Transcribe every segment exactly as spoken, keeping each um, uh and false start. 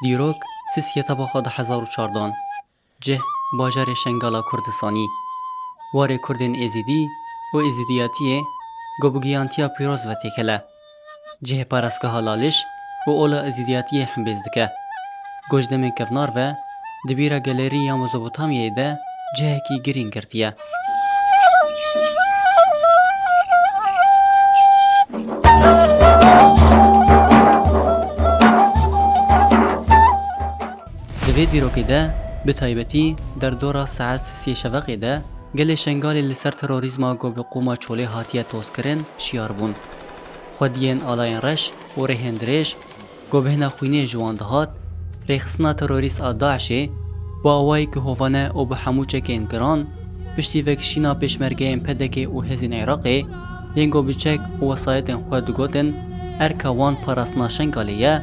Dîrok, sisiyê tebaxa du hezar û çardan. Cih, bajarê Şengala Kurdistanî. Warê Kurdên Êzîdî û Êzîdiyatiyê ku bi giyantiya pîroz ve têkele. Cihê parastgeha Laliş û ola Êzîdiyatiyê hembêz dike. Ku ji demên kevnar ve di bîra gelêrî ya Mezopotamyayê de cihekî girîng girtiye. Di vê dîrokê de, bi taybetî derdora saet sisê şeveqê de, gelê Şengalê li ser terorîzma ku bi qûma Çolê hatiye tozkirin, şiyar bûn. Xwediyên alayên reş û rêhên dirêj ku bêhna xwînê ji wan dihat, rêxistina terorîst a DAIŞê, bi awayekî hovane û bi hemû çekên giran, piştî vekişîna pêşmergeyên P D K û hêzên Iraqê, yên ku bi çek û wesayetên xwe digotin, erka wan parastina Şengalê ye,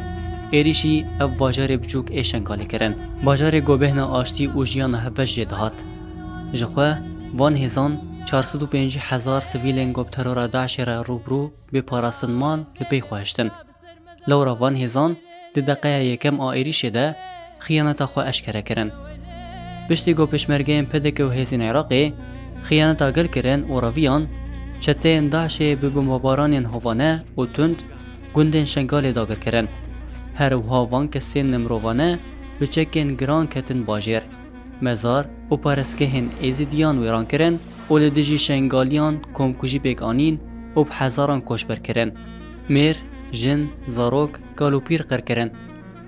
êrîşî ev bajarê biçûk ê Şengalê kirin. Bajarê ku bêhna aştî û jiyana hevbeş jê dihat. Ji xwe, van hêzan çar sed û pêncî hezar sivîlên ku bi terora DAIŞê re rû bi rû bê parastin man li pey xwe hiştin. Lewra van hêzan di deqeya yekem a êrîşê de xiyaneta xwe eşkere kirin. Piştî ku pêşmergeyên P D K û hêzên Iraqê xiyaneta gel kirin û reviyan, çeteyên DAIŞê bi bombebaranên hovane û tund gundên Şengalê dagir kirin. Her wiha van kesên nemirovane bi çekên giran ketin bajêr. Mezar û parestgehên êzidiyan wêran kirin û li dijî Şengaliyan komkujî pêk anîn û bi hezaran koçber kirin. Mêr, jin, zarok, kal û pîr qir kirin.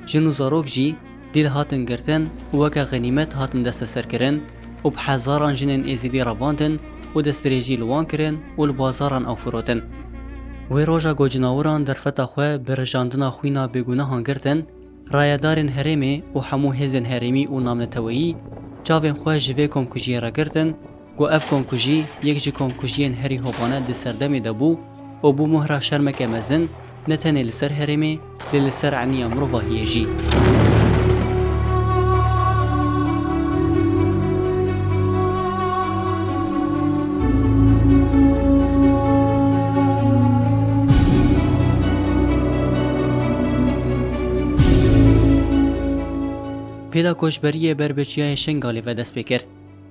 Jin û zarok jî dîl hatin girtin û weke xenîmet hatin desteserkirin û bi hezaran jinên êzidî revandin û destdirêjî li wan kirin û li bazaran ew firotin. Wê roja ku cinawiran derfeta xwe bi rijandina xwîna bêgunehan girtin, rayedarên herêmê û hemû hêzên herêmî û navneteweyî çavên xwe ji vê komkujiyê re girtin, ku ev komkujî yek ji komkujiyên herî hovane di serdemê de bû û bû mohra şermeke mezin ne tenê li ser herêmê, lê li ser eniya mirovahiyê jî. Pêla koçberiyê ber bi çiyayê Şengalê ve dest pê kir,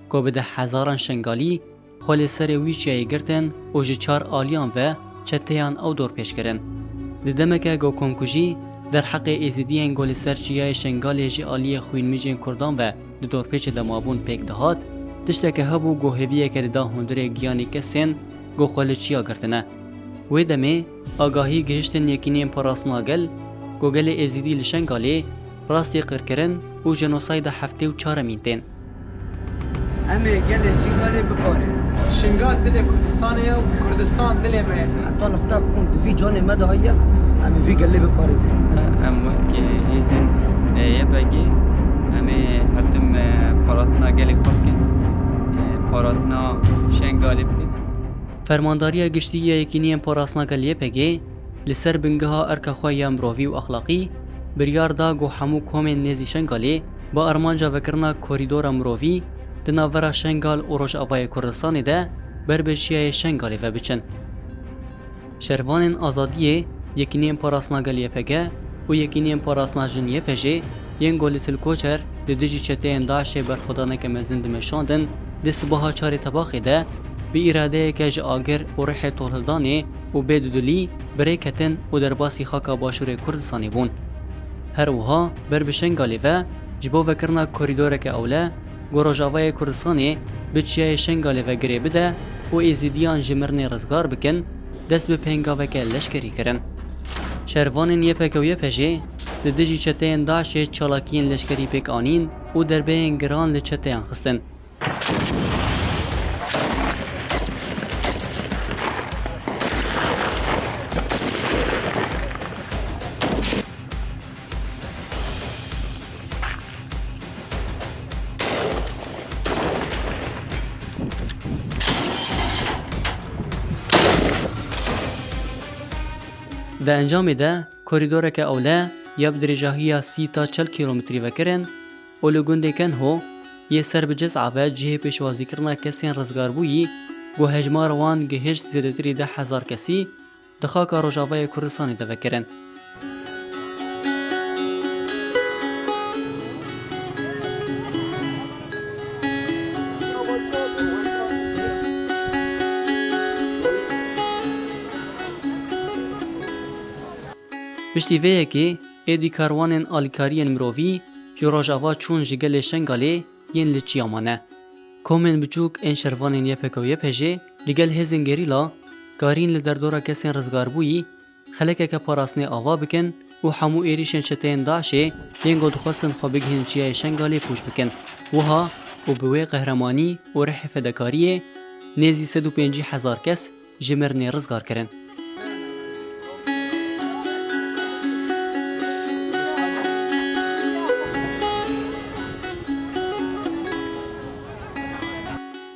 ku bi deh hezaran Şengalî xwe li serê wî çiyayê girtin û ji çar aliyan ve çeteyan ew dorpêç kirin. Di demeke ku komkujî derheqê êzidiyên ku li ser çiyayê Şengalê ji aliyê xwînmijên Kurdan ve di dorpêçê de mabûn pêk dihat, tişteke hebû ku hêviyeke dida hundirê giyanê kesên ku xwe li çiya girtine. Wê demê agahî gihiştin Yekîniyên Parastina Gel ku gelê Êzidî li Şengalê rastî qirkirin û jenosayda heftê û çaremîn tên. Em ê gelê Şingalê biparêzin. Şingal dilê Kurdistanê ye û Kurdistan dilê me ye. Heta nixta xûn di vî canê me de heye, em ê vî gelê biparêzin. Em wek, e, hêzên, e, Y P G, em ê her tim, e, parastina gelê xwe bikin, e, parastina Şengalê bikin. Fermandariya Giştî ya Yekîniyên Parastina Gel Y P G li ser bingeha erka xwe ya mirovî û exlaqî biryar da ku hemû komên nêzî Şengalê bi armanca vekirina korîdora mirovî di navbera Şengal û Rojavayê Kurdistanê de ber bi çiyayê Şengalê ve biçin. Şervanên Azadiyê, Yekîniyên Parastina Gel Y P G û Yekîniyên Parastina Jin Y P J yên ku li Til Koçer li dijî çeteyên DAIŞê berxwedaneke mezin dimeşandin, di sibaha çarê Tebaxê de bi îradeyeke ji agir û rihê tolhildanê û bê dudilî bi rê ketin û derbasî xaka Başûrê Kurdistanê bûn. Her wiha ber bi Şengalê ve ji bo vekirina korîdoreke ewle, ku Rojavayê Kurdistanê bi çiyayê Şengalê ve girê bide û Êzidiyan ji mirinê rizgar bikin, dest bi pêngaveke leşkerî kirin. Şervanên Y P G û Y P J li dijî çeteyên DAIŞê çalakiyên leşkerî pêk anîn û derbeyên giran li çeteyan xistin. Di encamê de korîdoreke ewle ya bi dirêjahiya sî ta çel kîlometrî vekirin û li gundê Kenho yê ser bi Ciz'a ve cihê pêşwazîkirina kesên rizgarbûyî ku hejmara wan gihişt zêdetirî deh hezar kesî, di xaka Rojavayê Kurdistanê de vekirin. Piştî vê yekê êdî karwanên alîkariyên mirovî ji Rojava çûn ji gelê Şengalê yên li Çiya mane. Komên biçûk ên şervanên Y P G û Y P G li gel hêzên gerîla karîn li derdora kesên rizgarbûyî xelekeke parastinê ava bikin û hemû êrîşên çeteyên DAIŞê yên ku dixwestin xwe bigihînin Çiyayê Şengalê pûç bikin. Wiha û bi wê qehremanî û rihê fedekariyê nêzî sed û pêncî hezar kes ji mirinê rizgar kirin.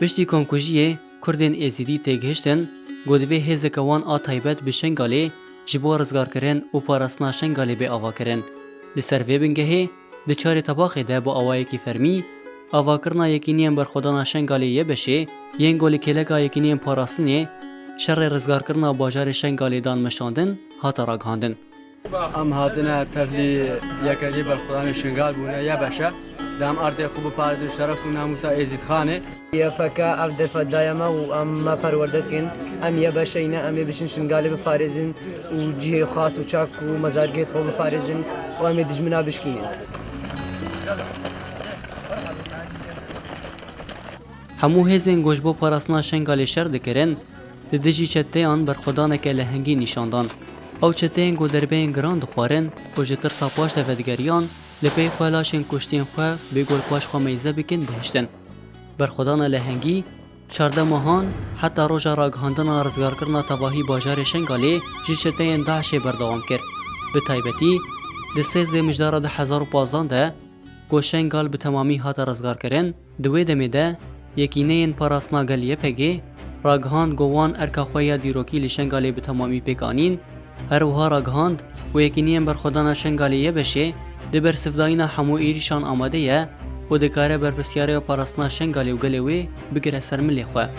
Piştî komkujiyê Kurdên Êzidî têgihiştin ku divê hêzeke wan a taybet bi Şengalê ji bo rizgarkirin û parastina Şengalê bê avakirin. Li ser vê bingehê di çarê tebaxê de bi awayekî fermî avakirina Yekîniyên Berxwedana Şengalê Y B Şê yên ku li kêleka Yekîniyên Parastinê şerê rizgarkirina bajarê Şengalê dan meşandin hate ragihandin. Em hatine tevlî Yekelî Berxwedanê Şingal bûne, Y B Ş. Dem erdê xwe biparêzin şeref û namûsa Êzîdxanê. Y P G ev derfet daye me û em me perwerde dikin. Em Y B Ş'ê ne, em ê biçin Şingalê biparêzin û cihê xas û çak û mezargêt xwe biparêzin û em ê dijmina bişkînin. Hemû hêzên ku ji bo parastina Şengalê şer dikirin, li dijî çeteyan berxwedaneke lehengî nîşan dan. Ew çeteyên ku derbeyên giran dixwarin û ji tirsa paş de vedigeriyan, li pey xwe laşên kuştiyên xwe bê ku li paş xwe meyze bikin dihiştin. Berxwedana lehengî çardeh mehan heta roja ragihandina rizgarkirina tevahî bajarê Şengalê ji çeteyên DAIŞê berdewam kir. Bi taybetî di sêzdeh mijdara du hezar û pazdeh de ku Şengal bi temamî hate rizgarkirin, di wê demê de Yekîneyên Parastina Gel Y P G ragihand ku wan erka xwe ya dîrokî li Şengalê bi temamî pêk anîn, her wiha ragihand ku Yekîneyên Berxwedana Şengalê Y B Şê di bersivdayîna hemû êrîşan amade ye û dikare berpirsiyariya parastina Şengalê û gelê wê bigire ser milê xwe.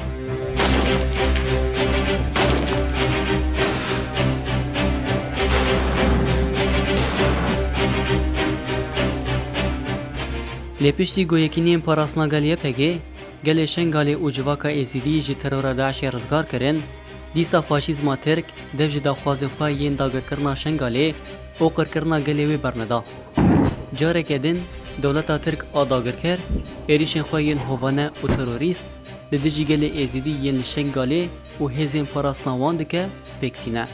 Lê piştî ku Yekîneyên Parastina Gel Y P G gelê Şengalê û civaka Êzîdî ji terora DAIŞê rizgar kirin, dîsa faşîzma Tirk dev ji daxwazên xwe yên dagirkirina Şengalê û qirkirina gelê wê berneda. Careke din dewleta Tirk a dagirker êrîşên xwe yên hovane û terorîst li dijî gelê Êzîdî yên li Şengalê û hêzên parastina wan dike pêk tîne.